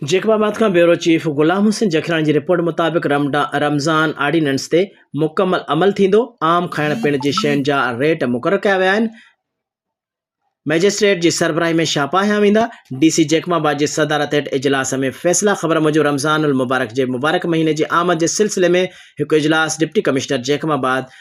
Jacob آباد کان bureau chief Ghulam Hussain Jakhrani جي رپورٽ مطابق رمضان آرڊيننس تي مڪمل عمل ٿيندو، عام کائڻ پيئڻ جي شين جا ريٽ مقرر ڪيا ويا آهن، مئجسٽريٽ جي سربراهي ۾ ڇاپا هنيا ويندا، ڊي سي جيڪب آباد جي صدارت هيٺ اجلاس ۾ فيصلا خبر موجب رمضان المبارڪ جي مبارڪ مهيني جي آمد جي سلسلي ۾ هڪ اجلاس deputy commissioner Jacobabad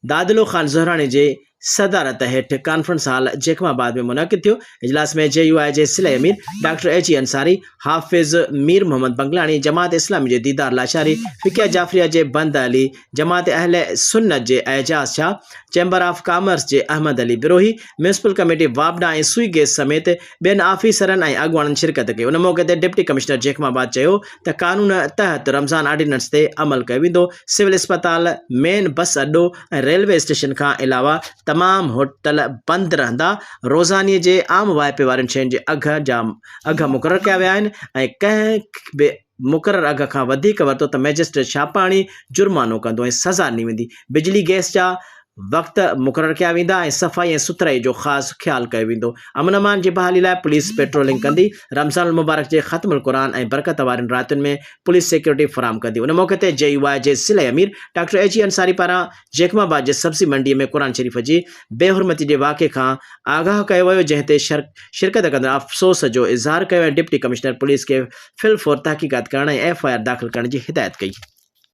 Dadlo Khan Zahrani جي صدارت هيٺ ڪانفرنس هال جيڪب آباد ۾ منعقد ٿيو. اجلاس ۾ جي يو آء جي ضلعي امير ڊاڪٽر اي جي انصاري، حافظ مير محمد بنگلاڻي، جماعت اسلامي جي ديدار لاشاري، فقيه جعفريه جي بنده علي، جماعت اهل سنت جي Ijaz Shah, chamber of commerce جي احمد علي بروهي، ميونسپل ڪميٽي واپڊا ۽ سوئي گيس سميت ٻين آفيسرن ۽ اڳواڻن شرڪت ڪئي. ان موقعي تي ڊپٽي ڪمشنر جيڪب آباد چيو ته قانون تحت رمضان آرڊيننس تي عمل ڪيو ويندو، سول اسپتال، مين بس اڏو ۽ ريلوي اسٽيشن کان علاوه تمام هوٽل بند رهندا، روزاني جي عام واهپي وارين شين جي اگهه جا اگهه مقرر ڪيا ويا آهن ۽ ڪنهن به مقرر اگهه کان وڌيڪ ورتو ته مئجسٽريٽ ڇاپا هڻي جرمانو ڪندو ۽ سزا ڏني ويندي، بجلي گئس جا وقت مقرر ڪيا ويندا ۽ صفائي ۽ سٿرائي جو خاص خيال ڪيو ويندو. امن امان جي بحالي لاء پوليس پيٽرولنگ ڪندي. رمضان المبارڪ جي ختم القرآن ۽ برڪت وارين راتين ۾ پوليس سيڪيورٽي فراهم ڪندي. ان موقعي تي جي يو آء جي ضلعي امير ڊاڪٽر اي جي انصاري پاران جيڪب آباد جي سبزي منڊي ۾ قرآن شريف جي بي حرمتي جي واقعي کان آگاهه ڪيو ويو جنهن تي شرڪت ڪندڙن افسوس جو اظهار ڪيو ۽ ڊپٽي ڪمشنر پوليس کي في الفور تحقيقات ڪرڻ ۽ ايف I R داخل ڪرڻ جي هدايت ڪئي.